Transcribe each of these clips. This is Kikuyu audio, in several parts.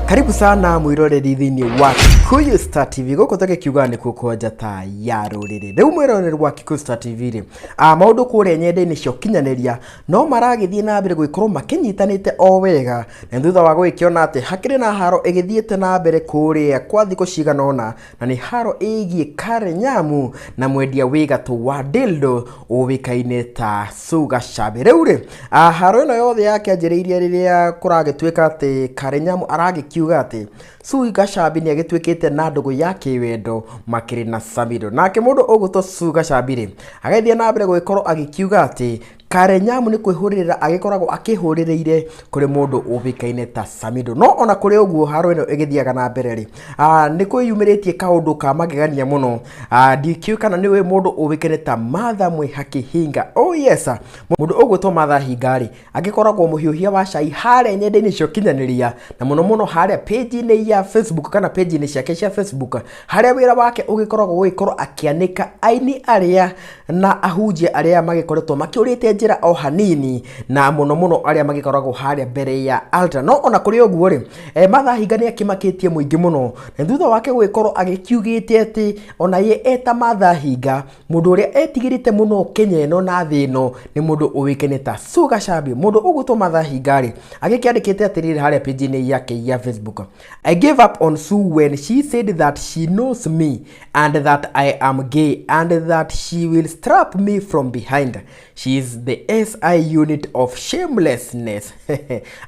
Karibu sana mwiroreri thĩinĩ wa Kikuyu Star TV. Gũkũ tũgĩkiuga nĩkuo kwa njata ya rũrĩrĩ. Rĩu mwĩroreri wa Kikuyu Star TV rĩ, maũndũ kũrĩa nyenda-inĩ cia ũkinyanĩria no maragĩthiĩ na mbere gũgĩkorwo makĩnyitanĩte o wega, na thutha wa gũgĩkĩona atĩ hakĩrĩ na haro ĩgĩthiĩte na mbere kũrĩa kwa thikũ cigana ũna, na nĩ haro ĩgiĩ Karen Nyamu na mwendia wĩ gatũ wa dildo ũĩkaine ta Sugar Shabby. Rĩu rĩ, haro ĩno yothe yakĩanjĩrĩirie rĩrĩa kũragĩtuĩka atĩ Karen Nyamu aragĩkiuga atĩ Sugar Shabby nĩ agĩtuĩkĩte na ndũgũ ya kĩwendo makĩrĩ na Samido. Nake mũndũ ũgwĩtwo Sugar Shabby rĩ, agĩthiĩ na mbere gũgĩkorwo agĩkiuga atĩ Karen Nyamu nĩ kwĩhũrĩrĩra agĩkoragwo akĩhũrĩrĩire kũrĩ mũndũ ũĩkaine ta Samido. No ona kũrĩ ũguo haro ĩno ĩgĩthiaga na mbere rĩ, nĩ kwĩyumĩrĩtie kaũndũ ka magegania mũno. Ndikĩũĩ kana nĩ ũĩ mũndũ ũĩkaine ta Martha Mwĩhaki Hinga. Oh yes, mũndũ ũgwĩtwo Martha Hinga rĩ, agĩkoragwo mũhiũhia wa cai harĩa nyenda-inĩ cia ũkinyanĩria, na mũno mũno harĩa page-inĩ ya Facebook kana page-inĩ ciake cia Facebook, harĩa wĩra wake ũgĩkoragwo gũgĩkorwo akĩanĩka aini arĩa na ahunjia arĩa magĩkoretwo makĩũrĩte njĩra o hanini, na mũno mũno arĩa magĩkoragwo harĩa mbere ya altar. No ona kũrĩ ũguo rĩ, Martha Hinga nĩ akĩmakĩtie mũingĩ mũno, na thutha wake gũgĩkorwo agĩkiugĩte atĩ ona ye eta Martha Hinga, mũndũ ũrĩa etigĩrĩte mũno Kenya ĩno na thĩ ĩno nĩ mũndũ ũĩkaine ta Sugar Shabby. Mũndũ ũgwĩtwo Martha Hinga rĩ, agĩkĩandĩkĩte atĩrĩrĩ harĩa page-inĩ yake ya Facebook: I gave up on Sue when she said that she knows me and that I am gay and that she will strap me from behind. She is the SI unit of shamelessness.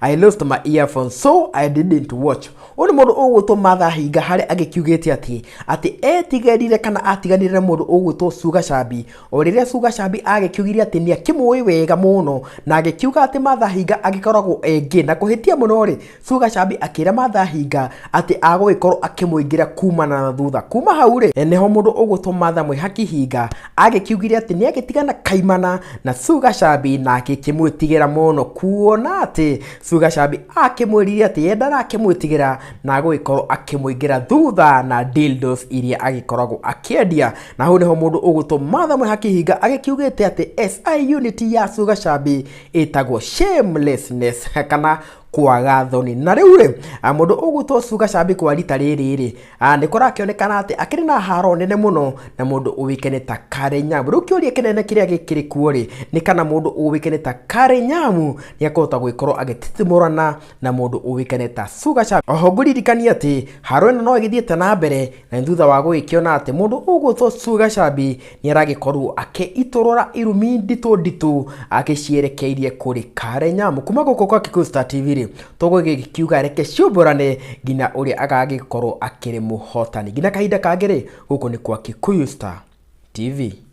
I lost my earphone so I didn't watch. Ũyũ nĩ mũndũ ũgwĩtwo Martha Hinga harĩa agĩkiugĩte atĩ etigerire kana atiganire na mũndũ ũgwĩtwo Sugar Shabby o rĩrĩa Sugar Shabby agĩkiugire atĩ nĩ akĩmũĩ wega mũno, na agĩkiuga atĩ Martha Hinga agĩkoragwo e gay, na kũhĩtia mũno rĩ, Sugar Shabby akĩra Martha Hinga atĩ agũgĩkorwo akĩmũingĩra kumana na thutha. Kuma hau rĩ, nĩho mũndũ ũgwĩtwo Martha Mwĩhaki Hinga agĩkiugire atĩ nĩ agĩtigana kaimana na Sugar Shabby, na agĩkĩmwĩtigĩra mũno kuona atĩ Sugar Shabby akĩmwĩrire atĩ ye ndarakĩmwĩtigĩra na agũgĩkorwo akĩmũingĩra thutha na dildos iria agĩkoragwo akĩendia. Na hau nĩho mũndũ ũgwĩtwo Martha Mwĩhaki Hinga agĩkiugĩte atĩ SI unit ya Sugar Shabby ĩtagwo shamelessness kana kwaga thoni. Na rĩu rĩ, mũndũ ũgwĩtwo Sugar Shabby kwa rita rĩrĩ rĩ, nĩ kũrakĩonekana atĩ akĩrĩ na haro nene mũno na mũndũ ũĩkaine ta Karen Nyamu. Rĩu kĩũria kĩnene kĩrĩa gĩkĩrĩ kuo rĩ, nĩ kana mũndũ ũĩkaine ta Karen Nyamu nĩ akũhota gũgĩkorwo agĩtitimũrana na mũndũ ũĩkaine ta Sugar Shabby. Oho ngũririkanie atĩ haro ĩno no ĩgĩthiĩte na mbere, na thutha wa gũgĩkĩona atĩ mũndũ ũgwĩtwo Sugar Shabby nĩ aragĩkorwo akĩitũrũra irumi nditũ nditũ agĩcierekeirie kũrĩ Karen Nyamu. Kuma gũkũ kwa Kikuyu Star TV rĩ, tũgũgĩkiuga reke ciũmbũrane nginya ũrĩa agagĩkorwo akĩrĩ mũhotani. Nginya kahinda kangĩ rĩ, gũkũ nĩ kwa Kikuyu Star TV.